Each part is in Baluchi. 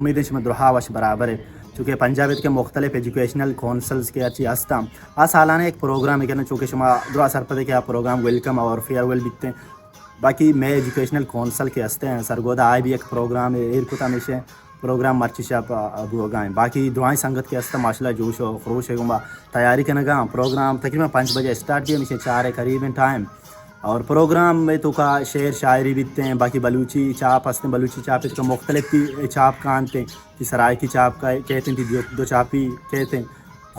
امید ایں شما درہا وش برابر اِت، چونکہ پنجاب ءِ تہ کہ مختلف ایجوکیشنل کونسلز کہ ہرچی ہستاں، آ سالانہ یک پروگرامے کناں، چونکہ شما درہا سرپد اِت کہ آ پروگرام ویلکم اور فیئرویل بیتیں۔ باقی مئے ایجوکیشنل کونسل کہ ہستیں، سرگودھا آئی بھی یک پروگرامے ایر کتا، ہمیشیں پروگرام مرچی شپ بوگا ایں۔ باقی درائیں سنگت کہ ہستاں، ماشاءاللہ جوش و خروش ءِ گوما تیاری کنگا اَنت۔ پروگرام تقریباً پنچ بجے اسٹارٹ بی، ہمیشیں چار ءِ قریب ایں ٹائم۔ اور پروگرام ءِ توکا شعر شاعری بیتیں، باقی بلوچی چاپ ہستیں، بلوچی چاپ ءِ توکا مختلف تی-، چاپ کانتیں، تی سرائیکی چاپ کا-، کہتیں، تی دو، دو چاپی کہتیں،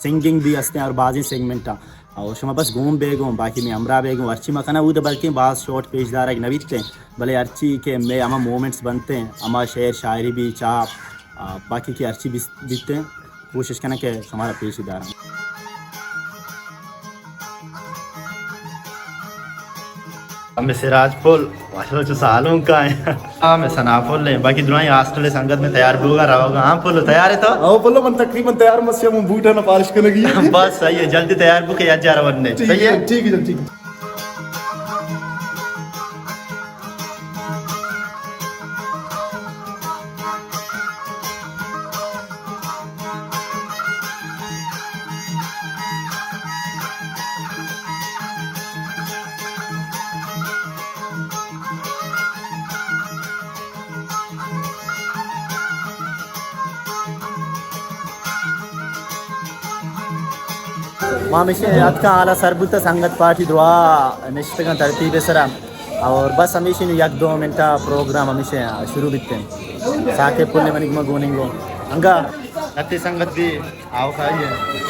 سنگنگ بھی ہستیں اور بازیں سیگمنٹاں۔ اور شما بس گون بیگوں، باقی مئے ہمراہ بیگوں، ہرچی ما کناں اود بلکیں باز شارٹ پیش دارگ نہ بیتیں، بلے ہرچی کہ مئے ہما مومنٹس بنتیں، ہما شعر شاعری بھی چاپ، آ، باقی کہ ہرچی بیس-، بیتیں، کوشش کناں کہ شمارا پیش داراں۔ ہمے سراج پل، ماشاءاللہ چو سالونکا ایں۔ ہاں، مئے ثنا پل ایں۔ باقی درائیں ہاسٹل ءِ سنگت مئے تیار بوگا روگا۔ ہاں پل، تیار ئے تو؟ ہاں پل، من تقریباً تیار، بس من بوٹاں پالش کنگی۔ بس صحیح ایں، جلدی تیار بو کہ یکجا رون ایں۔ ٹھیک صحیح ایں، ایں؟ ٹھیک ایں، ٹھیک ایں۔ ما ہمیشیں اتکاں، حالا سر بوتہ، سنگت پارٹی درہا نشتگاں ترتیب ءِ سرا۔ اور بس ہمیشیں یک دو منٹ ءَ پروگرام ہمیشیں شروع بیتیں۔ ثاقب پل منی گوما گوننگو۔ انگا لہتے سنگت بھی آؤکائی ایں۔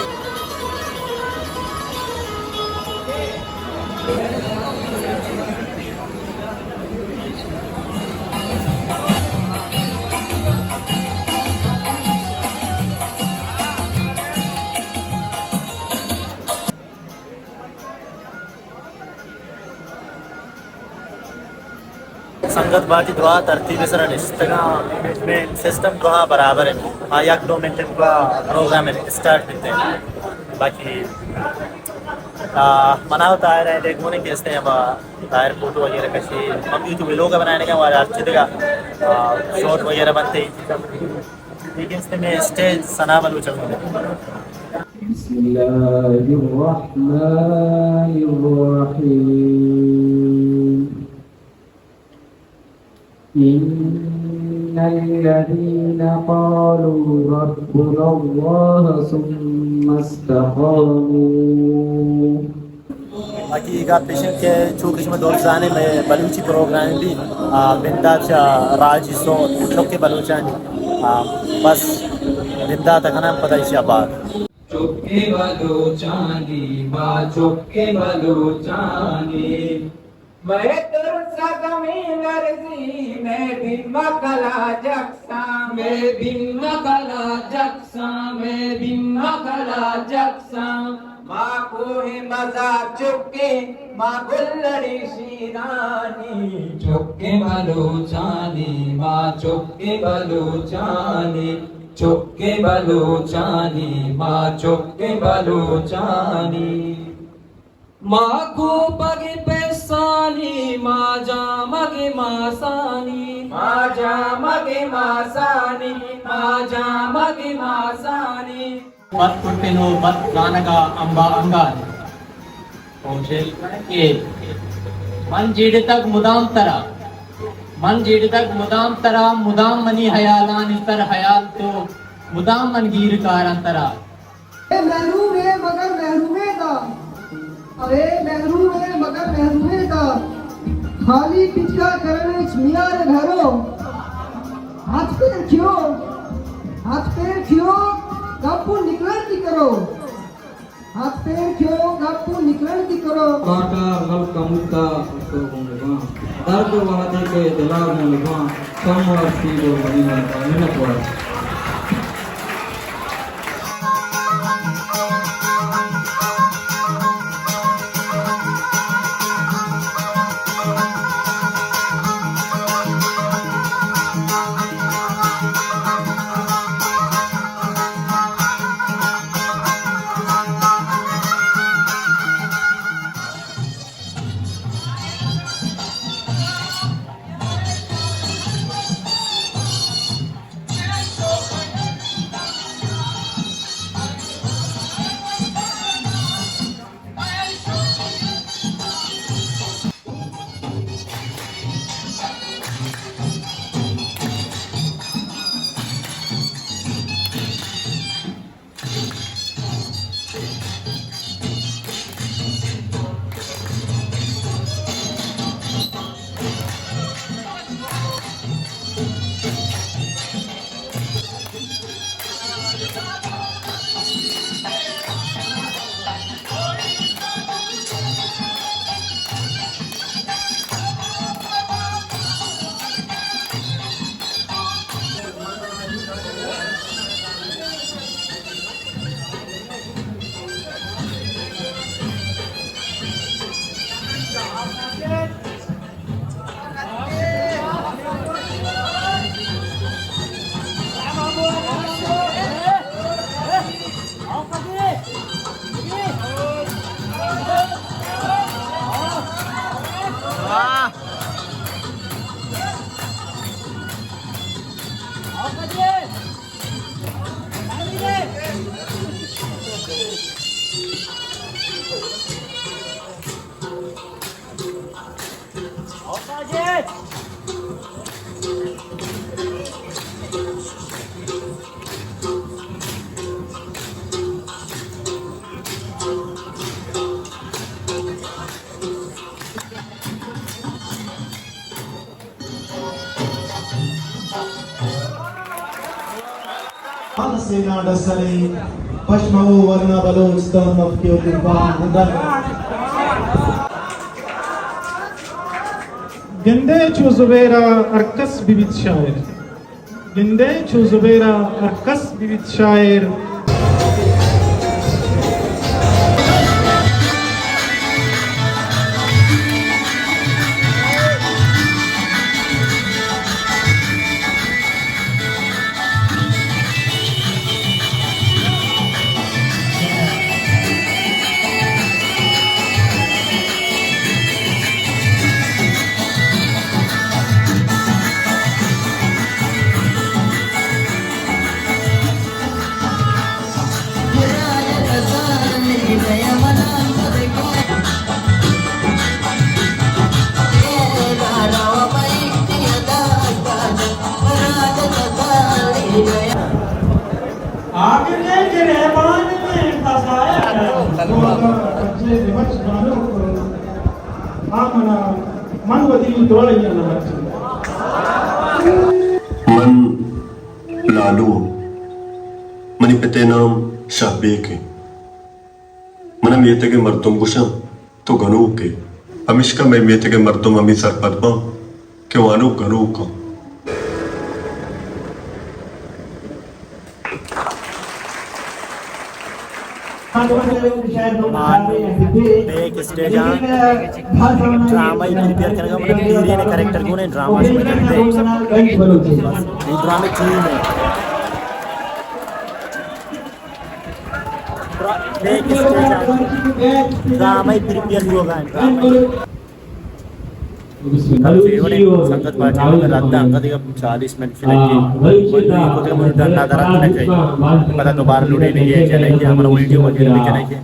سنگت بارتی دعا ترتیب سرا نشتگاں، مئے سسٹم دعا برابر ایں۔ آ یک دو منٹ ءَ پروگرام اسٹارٹ بیتیں۔ باقی، آ، منا و طاہر ءِ گونے کہ استیں، ہما طاہر فوٹو وغیرہ کشی، ہم یوٹیوب ویلوگ بنانے کا، ہمارا ہر چیز کا، آ، شارٹ وغیرہ بنتے۔ ٹھیک ہے، اس میں اسٹیج ثنا بلوچ ہے۔ بسم الله الرحمن الرحيم. إن الذين قالوا ربنا الله ثم استقاموا. باقی گپ ایش انت کہ چو کہ شما درست زانے، مئے بلوچی پروگرام بھی، آ، بندات چہ راجی سوت چک بلوچانی، آ، بس بندات کنن پدا ایشی ءَ بعد۔ چک بلوچانی، ما چک بلوچانی۔ مئے ترس ءُ گمیں لرزی، مئے بیم ءَ کلاج اکساں، مئے بیم ءَ کلاج اکساں، مئے بیم ءَ کلاج اکساں۔ ما کوہ مزار چکیں، ما گلڑی شیرانی۔ چکیں بلوچانی، ما چکیں بلوچانی۔ چکیں بلوچانی، ما چکیں بلوچانی۔ ما کوپگیں پسانی، ما جامگیں ماسانی۔ ما جامگیں ماسانی، ما جامگیں ماسانی۔ بد کٹن و بد زانگا امبا انگار۔ او دل کہ من جیڑتگ مدام ترا، من جیڑتگ مدام ترا، مدام منی ہیالانی سر ہیال تو، مدام من گیر کاراں ترا۔ اے محروم اے مگر محرومیں دا، اے محروم اے مگر محرومیں دا، خالی پچکا کرنے چ میار گھرو، ہاتھ پیر کیو، ہاتھ پیر کیو، گپ نکلن کی کرو، ہاتھ پیر کیو، گپ نکلن کی کرو۔ کاٹا غل کمتا تو گنگاں، درد وہدے کے دلا گنگاں۔ کم واسطی گوں منی ماتا، منت وار۔ سینا ڈسلیں پشمو ورنا بلوچستان مفتی و عرفان زندہ۔ گندے چو زبیرا ہر کس ببیت شاعر۔ گندے چو زبیرا ہر کس ببیت شاعر۔ آخر یہ کہ رحمان نے فضایا ہے، تو اگر بچے بچ مانو، آ منا من وتی دوڑ یا نہ بچے۔ من لالو آں۔ منی پت ءِ نام شہبیک اِنت۔ من ءَ میتگ ءِ مردم گوش اَنت، تو گنوک ئے۔ پمیشکا مئے میتگ ءِ مردم ہمے سرپد باں کہ وانوک گنوک اَنت۔ بیک اسٹیج ءَ ڈرامہ ءِ پریپیئر کنگ ءَ، مطلب پیرین کریکٹر گون اِنت ڈرامہ ءَ۔ بس، اے ڈرامہ ٹیم اِنت۔ بیک اسٹیج ءَ ڈرامہ ءِ پریپیئر بوگ ءَ اِنت۔ سنگت پارٹی ءَ رد ءَ انگت دگہ چالیس منٹ چہ لگی، ویڈیو کتگ، من ڈنڈا درات نہ کئی، پدا دوبارہ لوڈینگ ءَ چہ لگی، ہمارا ویڈیو وغیرہ بھی چہ لگی۔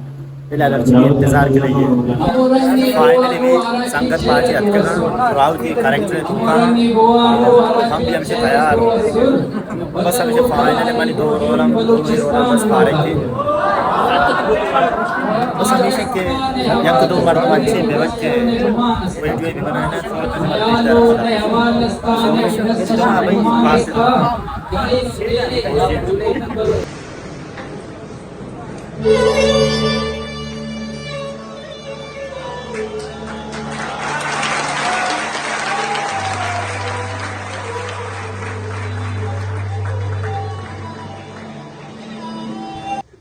فی الحال ہرچی انتظار کنگ ءَ۔ فائنلی بھی سنگت پارٹی اتکگ اَنت، راہو جی کریکٹر ءِ توکا، ہم بھی ہمیشہ تیار۔ بس ہمیشہ فائنل ءَ منی دو رول اَنت، دو رول اَنت، بس فارغ ایں۔ بس ہمیشہ کہ یک دو مردم اچھے بہ بنت کہ ویڈیو بھی بنائیں۔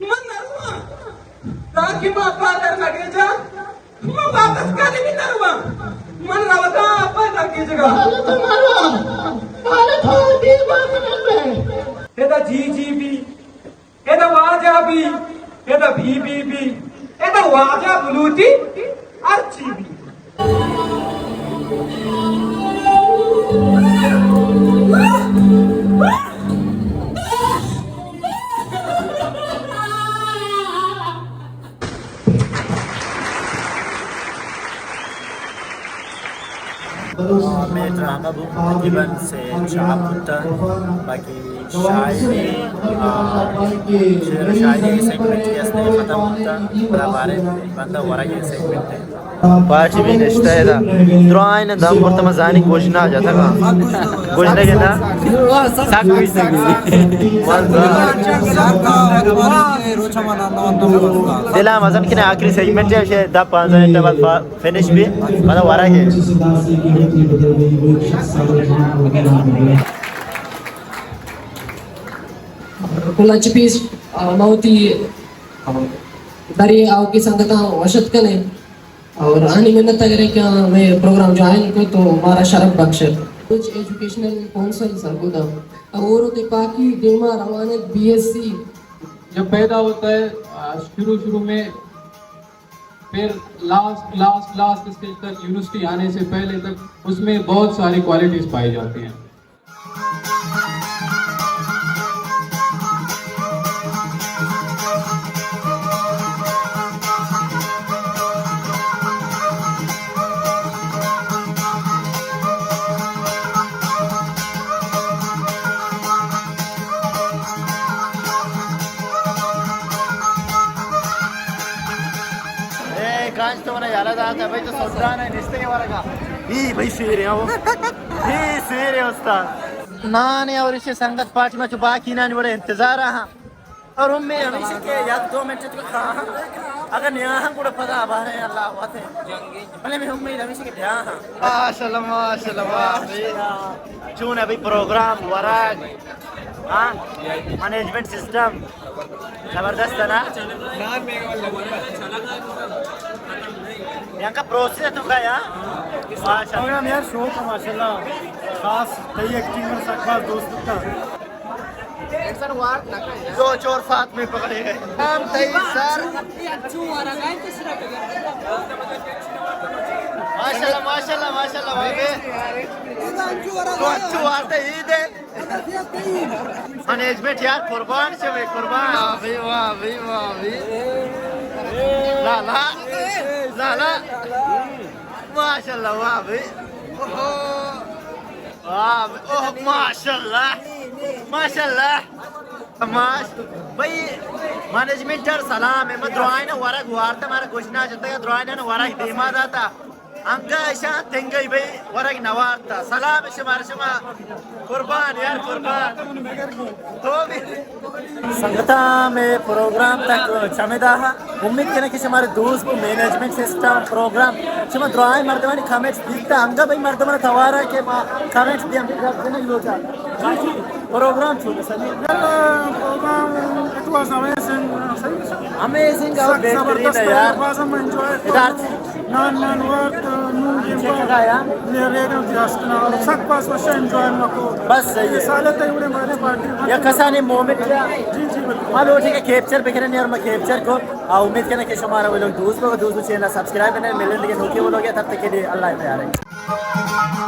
من نہ رواں۔ تاکہ ما پادر لگے جا، ما واپس کدی بھی نہ رواں۔ من روگاں اپا لگے جگہ۔ بلے تو مہ رو۔ بلے تو دیوان نہ۔ ادا جی جی بی۔ ادا واجہ بی، ادا بی بی بی، ادا واجہ بلوٹی، ہرچی بی۔ مئے ڈرامہ بوت تقریباً سے چاپ بوتہ، باقی شاعری، آ، شعر و شاعری سیگمنٹ کہ است ختم بوتہ، پدا بارے بندہ ورگ سیگمنٹ۔ پارٹی بھی نشتہ ادا۔ درائیں دم برتہ، من زانی گوشنا جتگ۔ گوشنا کہ نا؟ سک گوشنا کہ۔ دلا مزن کنے آخری سیگمنٹ ہے، دہ پانزدہ منٹ بعد فنش بی، پدا ورگ ءَ۔ کل اچ پیش، آ، ما وتی، آ، دریں آؤکیں سنگتاں وش اتک کنیں اور آنی منت ءَ گریں کہ آ مئے پروگرام جوائن کت و مارا شرپ بخشت۔ کچھ ایجوکیشنل کونسل سرگودھا اور تپاکی دیما روانک بی ایس سی۔ جب پیدا ہوتا ہے، آ، شروع شروع میں پھر لاسٹ، لاسٹ، لاسٹ اسٹیج تک، یونیورسٹی آنے سے پہلے تک، اس میں بہت ساری کوالٹیز پائی جاتی ہیں۔ چلا داتا بھائی، تو سلطان ہے، نشتے کے ورگا۔ اے بھائی شیر ہے وہ۔ اے شیر ہے استاد۔ نانے اور اسے سنگت پارٹی میں چو باقی نانی بڑے انتظار ہاں۔ اور امید ہمیشہ کہ یک دو منٹ تو کھا۔ اگر نیا ہم گڑا پدا بارے اللہ واسطے۔ بلے میں امید ہمیشہ کہ بیا ہاں۔ ماشاءاللہ، ماشاءاللہ، واہ بھائی۔ چون ہے بھائی پروگرام، ورگ، ہاں، مینجمنٹ سسٹم زبردست ہے نا؟ یہاں کا پروسیس تو کا یا؟ ماشاءاللہ۔ پروگرام یار شوق ہے ماشاءاللہ۔ خاص تئی ایکٹنگ میں سک باز دوست کا۔ دو چور ساتھ میں پکڑے گئے۔ ہم تئی سر۔ ماشاءاللہ، ماشاءاللہ، ماشاءاللہ، واہ بھائی۔ تو اچھو آتے عید ہے۔ مینجمنٹ یار قربان شوے، قربان۔ واہ بھائی، واہ بھائی، واہ بھائی۔ لالا، لالا۔ ماشاءاللہ، واہ بھائی۔ اوہو۔ واہ بھائی، اوہ، ماشاءاللہ۔ ماشاءاللہ۔ ماش-، بھائی، مینجمنٹ یار سلام ہے۔ میں درائنا ورگ وارتا، مارا گوشنا جتا، درائنا ورگ دیما داتا۔ انگا اشاں تنگئی بھئی ورگ نوارتا۔ سلام شمار، شما قربان یار، قربان۔ تو بھی سنگتاں، میں پروگرام تک چمدا ہاں۔ امید کناں کہ شمارے دوست بو، مینجمنٹ سسٹم پروگرام۔ شما درائیں مردمانی کمنٹس دیتا، انگا بھئی مردمان توارا کہ ما کمنٹس دیاں، بھئی گپ جنگ لوٹا۔ پروگرام چون سنی؟ یار، programme, it was amazing. Amazing اور سک بہترین زبردست ہے یار۔ بازم انجوائے ادار۔ نان مان وارت، نون گیم چیک کرایا۔ لے ریڈیو دی ہستنا اور سک پاس وش انجوائے مکو۔ بس صحیح ہے۔ سالے تئی وڑے مارے پارٹی۔ یا کسانی مومنٹ کیا؟ جی، جی، بالکل۔ ما لوٹی کہ کیپچر بکرن یار، ما کیپچر کو۔ آ، امید کناں کہ شمارا وہ لوگ دوست لوگ، دوست چینل سبسکرائب کریں، ملیں دیگہ نوکے وہ لوگ، تب تک کے لیے اللہ حافظ۔